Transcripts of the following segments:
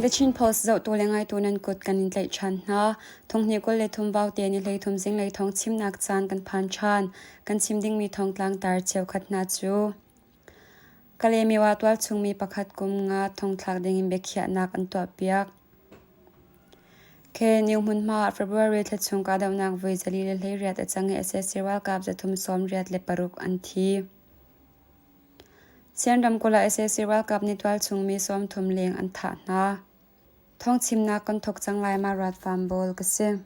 The Chin Post zohtu le ngaitu nan kut kan in tlaih ṭhan hna. Thonghnih 23 vaute ni 13 zinglei thawng chimnak caan kan phan ṭhan. Kan chim dingmi thawngtlang tar cheukhat hna cu Kalaymyo ah tualchungmi pakhat kum nga thongthlak dingin biakhiahnak an tuahpiak. KNU hmunhma ah February thla chung kahdohnak voi 428 a cang i sac ralkap 386 an thi. Sian ramkulh ah sac ralkap nih tualchung mi 30 leng an thah hna. Thawngchimnak kan thawk cang lai ma Rat Farm Bawl ka si.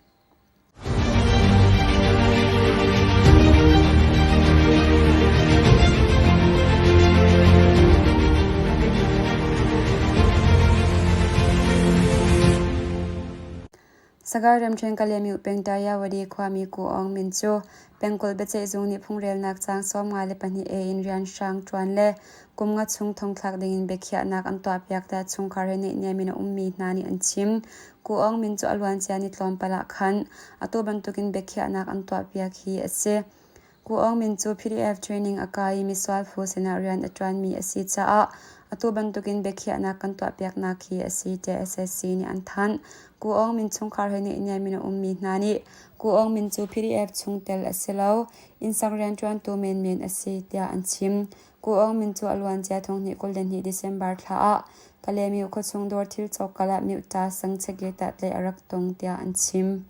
Sagaing ramṭhen Kalaymyo peng Tayawadi khuami Ku Aung Min cu pengkulh biaceihzung nih phungrelnak caang 54 A in rianhrang ṭuan le kum nga chung thongthlak dingin biakhiahnak an tuahpiak tiah chungkhar he naihniam in a ummi hna nih an chim. Ku Aung Min cu a luancia ni tlawmpal ah khan atu bantukin biakhiahnak an tuahpiak hi a si. Ku Aung Min cu PDF training a kai i misual phu sinah rian a ṭuanmi a si caah atu bantukin biakhiahnak kan tuahpiaknak hi a si tiah SSC nih an thanh. Ku Aung Min chungkhar he naihniam in a ummi hna nih Ku Aung Min cu PDF chungtel a si lo, innsak rianṭuantu menmen a si tiah an chim. Ku Aung Min cu a luancia thonghnih 22 December thla ah Kalaymyo khuachung dawr thil cawk kal ah Myohta sang cheklet ah tlaih a rak tong tiah an chim.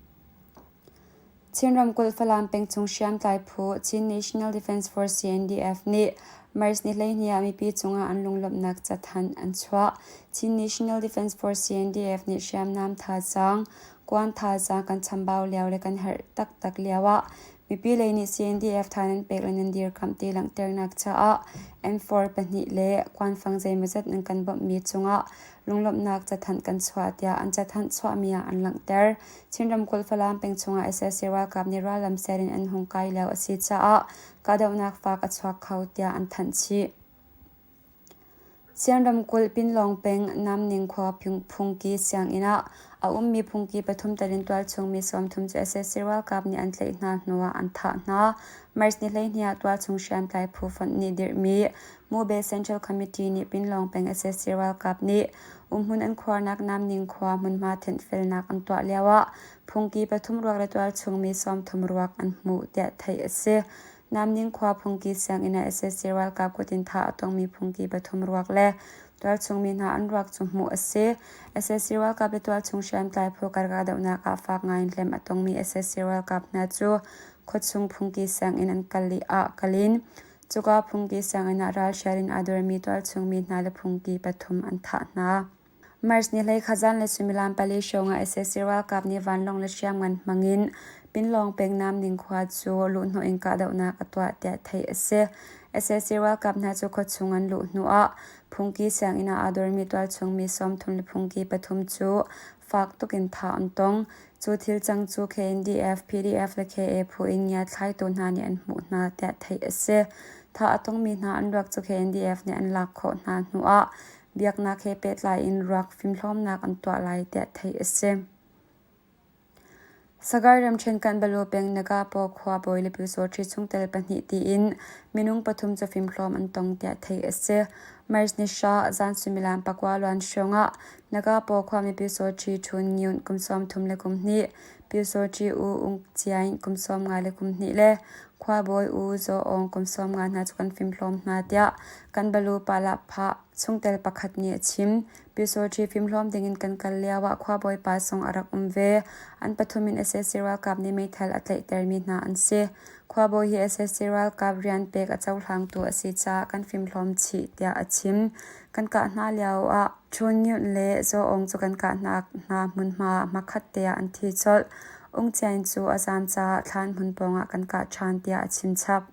Chin ramkulh Falam pengchung hriamtlai phu Chin National Defense Force CNDF nih March ni 12 ah mipi cungah an lunglawmhnak cathanh an chuah. Chin National Defense Force CNDF nih hriamnam thazaang, kuan thazaang kan chambau lio le kan herh taktak lio ah mipi lei nih CNDF tha nan pek le nan dirkamh ti langhternak caah M4 pahnih le kuanfang zeimawzat nan kan bawmhmi cungah lunglawmhnak cathanh kan chuah tiah an cathanh chuahmi ah an langhter. Chin ramkulh Falam peng chungah sac ralkap nih rallam ser in an hung kai lio a si caah kahdohnak fak a chuak kho tiah an thanh chih. Chin ramkulh Pinlawng peng Namning khua phungki sianginn ah a ummi phungki pathum telin tualchung mi 30 cu sac ralkap nih an tlaih hna hnuah an thah hna. March ni 12 ah tualchung hriamtlai phu fonh nih dirhmi Mube Central Committee nih Pinlawng peng sac ralkap nih umhmun an khuarnak Namning khua hmunhma thenhfelnak an tuah lioah phungki pathum ruak le tualchung mi 30 ruak an hmuh tiah theih a si. Namning khua phungki sianginn ah sac ralkap kut in thah a tongmi phungki pathum ruak le tualchung mi hna an ruak cu hmuh a si. Sac ralkap le tualchung hriamtlai phu kar kahdohnak ah fak ngai in hlem a tongmi sac ralkap hna cu khuachung phungki sianginn an kal i ah kal in Cuka phungki sianginn ah ralhrial in aa dormi tualchung mi hna le phungki pathum an thah hna. March ni hlei kha zanlei suimilam pali hrawng ah sac ralkap nih vanlawng le hriamngan hmangin Pinlawng peng Namning khua cu luhhnawh in kahdohnak a tuah tiah theih a si. Sac ralkap hna cu khuachung an luh hnuah phungki sianginn ah aa dormi tualchung mi 30 le phungki pathum cu fak tuk in thah an tong. Cu thil cang cu KNDF, PDF le KA phu in ngiathlaitu hna nih an hmuh hna tiah theih a si. Thah a tongmi hna an ruak cu KNDF nih an lak khawh hna hnuah biaknak he pehtlai in ruak fimhlawmnak an tuah lai tiah theih a si. Sagaing ramṭhen Kanbalu peng Nagapaw khua bawi le Pyusawṭhi chungtel pahnih tiin minung pathum cu fimhlawm an tong tiah theih a si. March ni hra zan suimilam pakua luan hrawngah Nagapaw khuami Pyusawṭhi Htun Nyunt kum 31, Pyusawṭhi U Ung Ciaing kum 51 le khuabawi U Zaw Aung kum 50 hna cu kan fimhlawm hna tiah Kanbalu Palahphah chungtel pakhat nih a chim. Pyusawṭhi fimhlawm dingin kan kal lioah khuabawi pa zong a rak um ve. An pathum in sac ralkap nih meithal a tlaihtermi hna an si. Khuabawi hi sac ralkap rian pek a cohlangtu a si caah kan fimhlawm chih tiah a chim. Kan kah hna lioah Htun Nyunt le Zaw Aung cu kan kahnak hna hmunhma hmakhat te ah an thi colh. Ung Ciain cu a zaam caah thlan hmun pawngah kan kah ṭhan tiah a chim chap.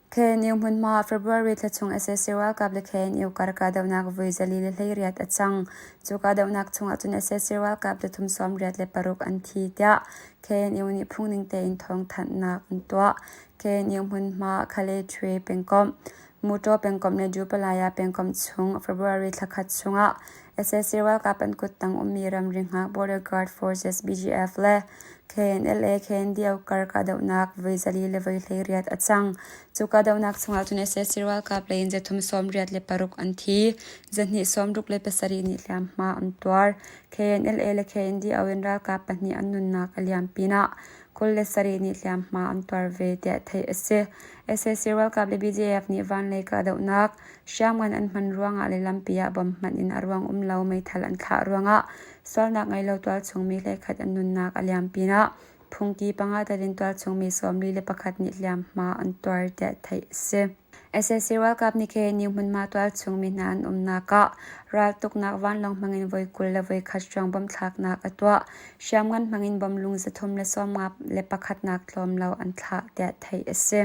KNU hmunhma February thla chung sac ralkap le KNU kar kahdohnak voi 428 a cang. Cu kahdohnak chungah cun sac ralkap 386 an thi tiah KNU nih phungning tein thawngthanhnak an tuah. KNU hmunhma Khale Htwe pengkomh Mutaw pengkomh le Dupalaya pengkomh chung February thla khat chungah sac ralkap an kuttang ummi ramri hngak Border Guard Forces BGF le KNLA KNDO kar kahdohnak voi 400 le voi 18 a cang. Cu kahdohnak chungah cun sac ralkap lei in 386 an thi, 267 nih hliamhma an tuar. KNLA le KNDO in ralkap pahnih an nunnak a liam pinah 27 nih hliamhma an tuar ve tiah theih a si. Sac ralkap le BGF nih vanlei kahdohnak hriamngan an hman ruangah le lampi ah bom hmanh in a ruang um lo meithal an thlah ruangah sualnak ngei lo tualchung mi 11 an nunnak a liam pinah phungki panga tel in tualchung mi 41 nih hliamhma an tuar tiah theih a si. Sac ralkap nih KNU hmunhma tualchung mi hna an umnak ah raltuknak vanlawng hmangin voi 21 hrawng bom thlaknak a tuah. Hriamngan hmangin bom lung 351 nak tlawm lo an thlah tiah theih a si.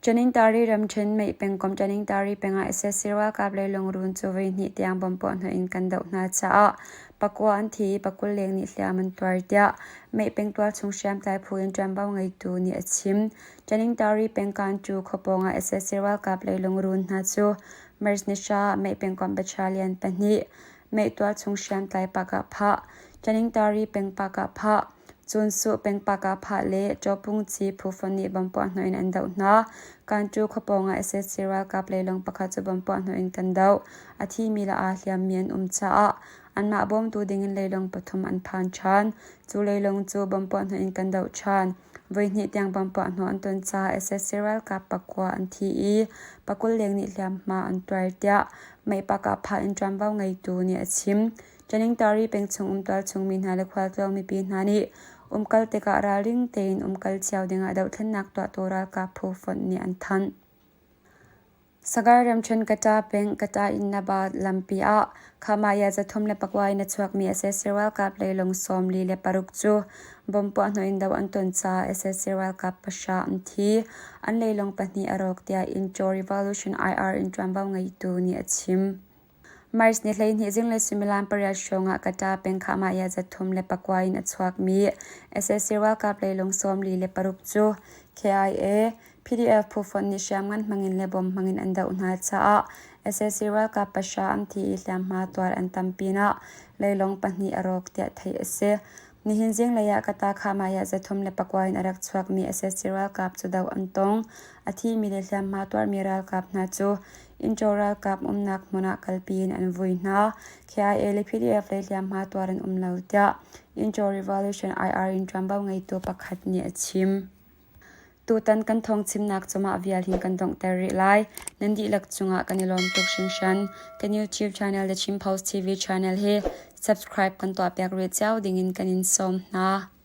Chaningtari ramṭhen Meih pengkomh Chaningtari peng ah sac ralkap le lungrun cu voihnih tiang bomb puahhnawh in kan doh hna caah pakua an thi i pakul leng nih hliam an tuar tiah Meih peng tualchung hriamtlai phu in ṭuanvo ngeitu nih a chim. Chaningtari peng Kanṭu khua pawng ah sac ralkap le lungrun hna cu March ni hra Meih pengkomh battalion pahnih Meih tualchung hriamtlai Pakah Chaningtari peng Pakah Cun Suh peng Pakah le Ṭawpungci phu nih bomb puahhnawh in an doh hna. Kanṭu khua pawngah sac ralkap leilawng pakhat cu bomb puahhnawh in kan doh. A thimi le aa hliammi an um caah anmah bawmtu dingin leilawng pathum an phan ṭhan. Cu leilawng cu bomb puahhnawh in kan doh ṭhan. Voihnih tiang bomb puahhnawh an ton caah sac ralkap pakua an thi i pakul leng nih hliamhma an tuar tiah Mei Pakah in ṭuanvo ngeitu nih a chim. Ṭaningtari pengchung um tualchung mi hna le khualtlawng mipi hna nih umkal tikah ralring tein umkal cio dingah dohthlennak tuahtu ralkap phu fonh nih an thanh. Sagar ramṭhen Kata peng Kata Innaba lampi ah Khamaya 309 in a chuakmi sac ralkap leilung 46 cu bomb puahhnawh in do an ton caah sac ralkap pahra an thi. An leilung pahnih a rawk tiah Incho Revolution IR in ṭuanvo ngeitu nih a chim. March ni 12 zinglei suimilam pariat hrawngah Kata peng Khamaya 309 in a chuakmi sac ralkap leilung 46 cu KIA, PDF phu fonh nih hriamngan hmangin le bom hmangin an doh hna caah sac ralkap pahra an thi i hliamhma tuar an tam pinah leilawng pahnih a rawk tiah theih a si. Nihin zinglei ah Kata Khamai ah 309 in a rak chuakmi sac ralkap cu doh an tong. A thimi le hliamhma tuarmi ralkap hna cu Inchaw ralkap umnak hmun ah kalpi in an vui hna. KIA le PDF lei hliamhma tuar an um lo tiah Inchaw Revolution IR in ṭuanvo ngeitu pakhat nih a chim. Tutan kan thawngchimnak cu mah vial hin kan donghter rih lai. Nan dihlak cungah kan i lawm tuk hringhran. Kan YouTube channel The Chin Post TV channel hi subscribe kan tuahpiak rih cio dingin kan in sawm hna.